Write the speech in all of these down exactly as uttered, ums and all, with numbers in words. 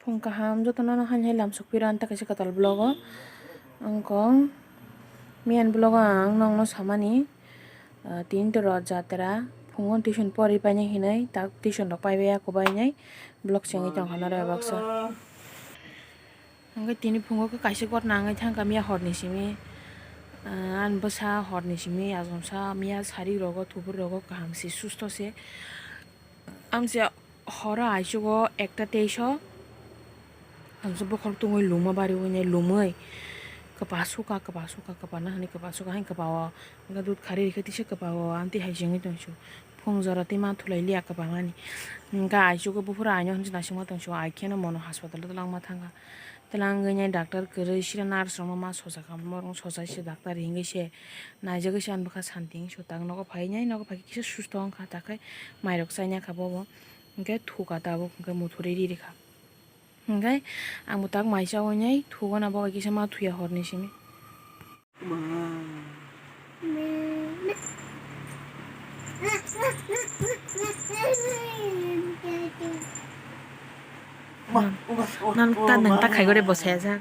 Phung kaham jotono no haino hai lamsok phiro ang ta kaisa kwtal vlog o. Ang kong miyan vlog o ang nokno samani, ah, tini to rot jatra. Phungo tuition pori painai hinwi tak tuition rok paibai ya kwbai nai vlog se wngwi tongkha norok baksa. Hwnkhe tini phungo khe kaisa gotna wngwi thangkha miya horni simi, ah, ani bwsa horni simi achomsa miya sari rogo thubui rogo kaham se susto se. Ang se horo aichugo ekta teisa, ang se bokhorok tungwi luma bari wngnai lumwi kwpa suka, kwpa suka, kwpa nahani kwpa suka, haino kwpa o hwnkhe dudh khari rikhe tisa kwpa o amtwi hai se wngwi tongsu. Phung jora twi ma thulai liya kwpa mani. Hwnkhe aichugo buphuru aino hinwi naisingma tongsu, ai kheno mono hospital o twlangma thangkha. Twlangwi nai doctor kwrwi sira nurse rokno ma sojakha, borokno sojakse doctor hinwi se. Naijagwi se ang bwkha santi wngsu, tak nogo phai nai, nogo phai khe kisa susto wngkha, tak khe mairok chaina kha bobo, hwnkhe thuka tabuk, hwnkhe muthurwi ri rikha. Hwnkhe ang bo tak mai chaui nai thugo na, bo bai kisa ma thuya horni simi. Nang ta, nang ta khai gore bo saya jak.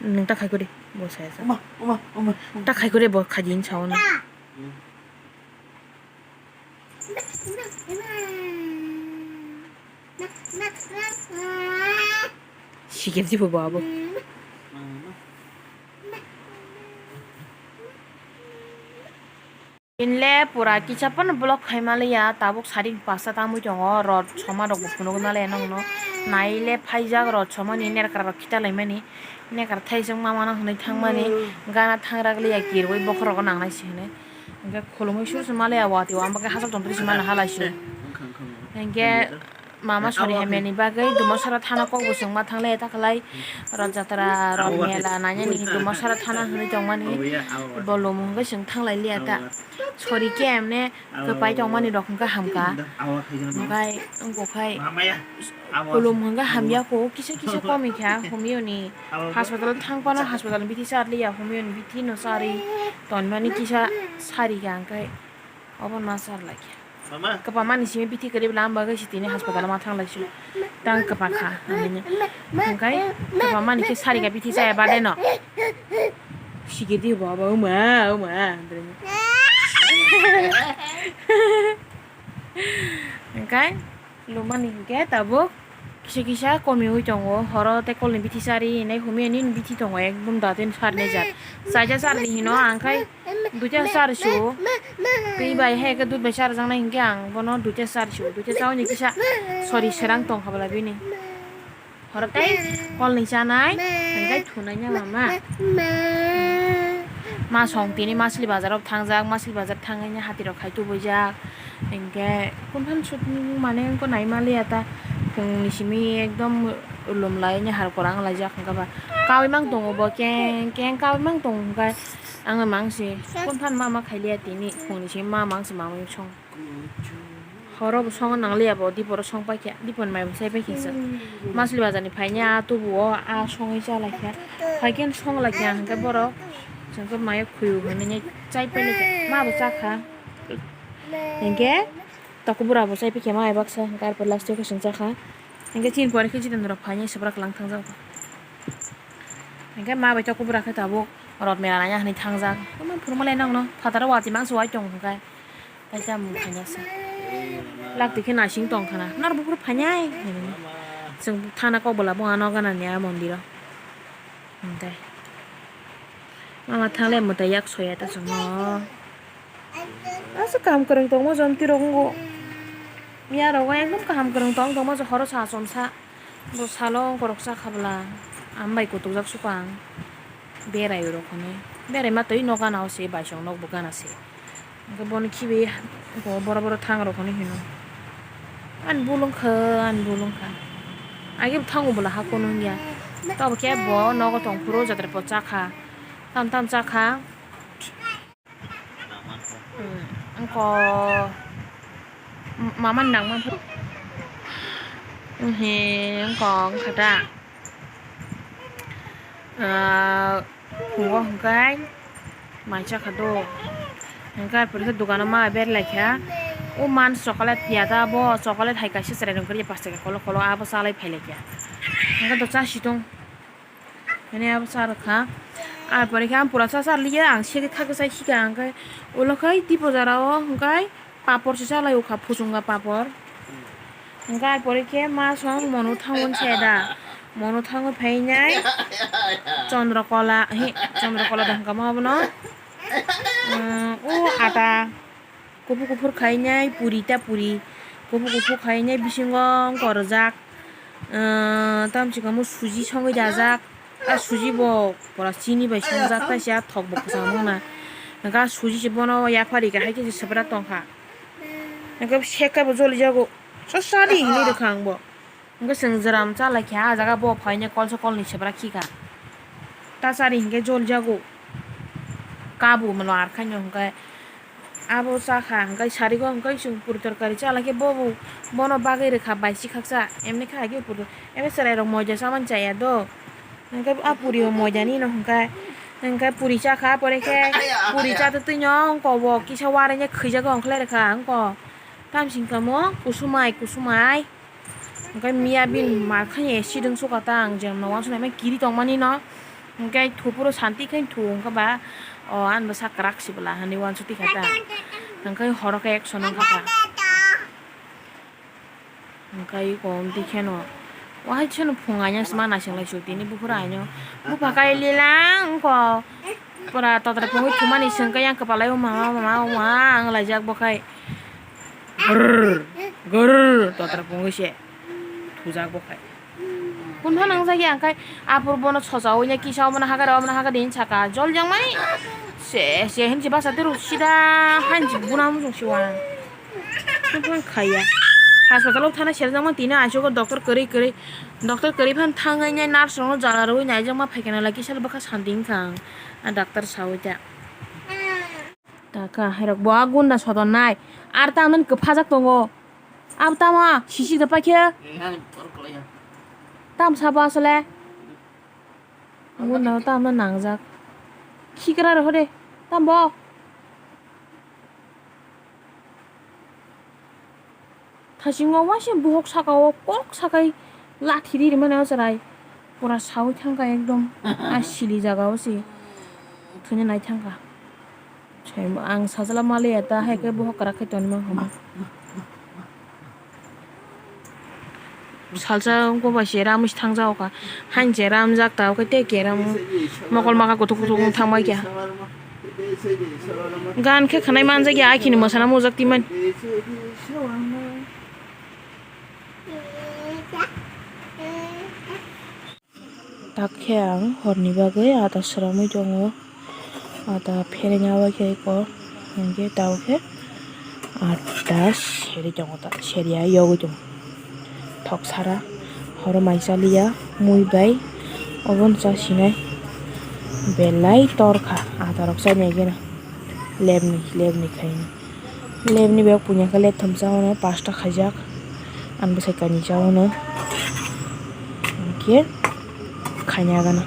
Nang ta khai gore bo saya jak. Uma, uma, uma, uma. Ta khai gore bo khai din sao na. Sikir si bo abo. Inle pura kisa phano vlog khaima liya, tabuk sari pasta tangwi tongo, rot soma rok bo phunuk nale nongno. Naile phaijak rot somani nerkra rok khita laimani, nekar thaisong mama no hwnwi thangmani, gana thangrak liya kirwi bokhorok nangnai se hwnwi. Hwnkhe khulumui sur se maliya wati o, ambakhe hachal tongtri se mano halai se. Hwnkhe mama sori hamyani bagwi Dumasara thana kok bo chwngma thanglai ta khlai, rot jatra, rot mela nainani Dumasara thana hwnwi tongmani, bo lum hwnkhe chwng thanglai liya ta. Sori khe emne kwpai tongmani rok hwnkhe hamkha. Hwnkhe wngkha khai. Kolom hwnkhe hamya kho, kisa kisa komikha, humiyoni hospital thang phano hospital bithi charliya, humiyoni bithi no charwi tonmani kisa sarikha, hwnkhe obo ma charlaikha. Kwbangma ni simi bithi kwrwi bwla, ang bagwi se tini hospital ma thanglaisu, tang kwbangkha, hwnwi. Hwnkhe kwbangma ni khe sarikha bithi chaya bade no. Sikirdi bo abo, "Oma, oma," hwnwi. Hwnkhe lumani hwnkhe tabuk kisa kisa komiui tongo, horo tei kolni bithi chari hinwi humya nini bithi tongo, ekdum daten sarnai jar. Chaija chardi hino, ang khai duita char su. Twi bai hai khe dud bai charjaknai hinkhe ang bono duita char su, duita chaui ni kisa sori serang tongkha bwla bini. Horo tei kolni chanai, hwnkhe thunai ya mama. Ma song tini Masli bazar o thangjak, Masli bazar thangwi hatirok khai tubuijak. Hwnkhe kunphang sut mane wngkha naima liya ta, phungni simi ekdom lum lai ni har kwrang laijak hwnkhe ba. Kaui mang tongo bo, keng keng kaui mang tongo hwnkhe ang mang se kunphang ma ma khai liya tini, phungni simi ma mang se mamung song. Horo bo songo nang liya bo, diporo song paikha, dipor mai bo chai paikha se. Masli bazar ni phaini a tubu o a songwi cha laikha. Phaikhe song laikha hwnkhe borok, chwngkhe maya khuyu hwnwi chai pailai kha. Ma bo chakha. Hwnkhe tokobura bo chai paikha, ma bai baksa hwnkhe arpor last o khe chwng chakha. Hwnkhe chini pore khe chini norok phaini subra kwlang thangjago. Hwnkhe ma bai tokobura khe tabuk rot mela naina hwnwi thangjak. Omo phuru malai nokno phataro watwi mangsa wai tongo hwnkhe. Tei chamung khainasa. Lak twi khe naising tong khana. Nor buphuru phainai. Chwng thana kok bwla bo ano gana ni a mondiro. Hwnkhe. Mama thangle mwtai yak soya ta chwngno. Aswk kaham kwrwng tongma jom tirok wngo. Miya rogo ekdom kaham kwrwng tong tongma je horo sa chomsa. Bo salo borok cha kha bwla, ang bai kutukjak suka ang. Berai rok hwnwi. Berai ma twi nok gana o se, baisong nok bo gana se. Hwnkhe bono khibi bo boro boro thang rok hwnwi hino. Ani bul wngkha, ani bul wngkha. Age bo thango bwla ha kunu wngya. Tobo khe bo nogo tong phuru jatra po cha kha. Tam tam cha kha. Wngkha mama nangma wngkha ta. Phungo hwnkhe mai chakha do. Hwnkhe phuru khe dukano ma berlaikha. O man chocolate ya da, bo chocolate hai kaisa chwrai rwngkhe pash taka kolo kolo abo chalai phai laikha. Hwnkhe do cha si tong. Hwnwi abo cha rwkha. Ar pore khe ang pura cha cha liya, ang segi thak sai sika hwnkhe ulo khai tipo jara o hwnkhe papor se chalai ukha, phuchunga papor. Hwnkhe ar pore khe ma song mono thango se da. Mono thango phainai Chandrakala, hi, Chandrakala da hwnkha ma abono. Umm, o ata. Kuphur kuphur khainai puri ta puri. Kuphur kuphur khainai bisingo wngkha rwjak. Ahh, tamoni swkang suji songwi dajak. A suji bo pura chini bai songjak, taisa thok bo kwchang wngna. Hwnkhe a suji se bono yaphari khe hai khe se swprak tongkha. Hwnkhe sek khe bo jolijago. Sasa di hinwi rwkha ang bo. Hwnkhe chwng jwram cha lai kha, ah jaga bo phainai kolsa kolni swprak khikha. Tachari hwnkhe jol jago. Kabu mano ar khaino hwnkhe abo cha kha, hwnkhe sarigo hwnkhe chwng puri torkari cha lai khe bobo bono bagwi rwkha baisi khaksa. Emni kha hwnkhe puri, emni chwrairok moida chamani chaya do. Hwnkhe a puri bo moida nino hwnkhe, hwnkhe puri cha kha, pore khe puri cha twtwino wngkha bo kisa warengya khwijago wngkhlai rwkha wngkha. Tamsing tamo kusumai kusumai. Hwnkhe miya bini makhai acid wng suka ta, ang jemno uansuknai kiri tongmani no. Hwnkhe thupuro santi khe thu hwnkhe ba, o ani bwsa kwrak se bwla hinwi uansuk tikha ta. Hwnkhe horo khe action wngkha ta. Hwnkhe iko omtwi kheno. Wahai seno phung aino sma naising lai su tini buphuru aino. Bupha kai lilang wngkho. Pura totra phungwi thumani swngkhe yang kwpalai o mama, mama, o ma wng laijak bo khai. Grrr, grrr, totra pungwi se thujak bo khai. Kun phano wngjakya ang khai, aphuru bono socha oine kisa omono hagar, omono hagar hinwi saka, jol jangmani se, se hinwi basa tero sida hainwi buna mujung siwa. Kun phano khaiya. Hospital o thana serjakma tini aisuk o doctor kwrwi kwrwi, doctor kwrwi phano thangwi nai nurse rokno jala rwui naijakma phaikhe nai lai kisa bwkha santi wngkha ang, a doctor saui ta. Taka, hairok bo a gunda sodon nai. Ar ta nani kwphajak tongo. Abo tamo sisik da paikhe. Tam sabo asole. Gunda tamo nangjak. Khikra rw hode. Tam bo. Thasingo waisa bohok saka o kok sakai lathi ri rimani o chwrai pura saui thangkha ekdom a sili jaga o se thwina nai thangkha. Ang sajla maliya ta hai khe bohok kwrak khe tongwi mankha. Salsa wngkha bai se ram se thangjago kha. Haini se ram jak ta, oke tei keram mokol maka kuthuk kuthuk wng thang bai kha. Gan khe khwnai manjak ya, akhini mwsana mujak twi mani. Tak khe ang horni bagwi ada swramwi tongo, ada phereng ya bai khe eko, hinkhe tabuk khe ada seri tongo, ta seri ya yogwi tongo. Thok sara horo mai chaliya mui bai obono cha sinai belai tor kha ada rok chani agena lepni lepni khaina lepni bag punya khe leptham cha mano pasta khaijak ani bwsai kainwi cha mano hinkhe khaina gana.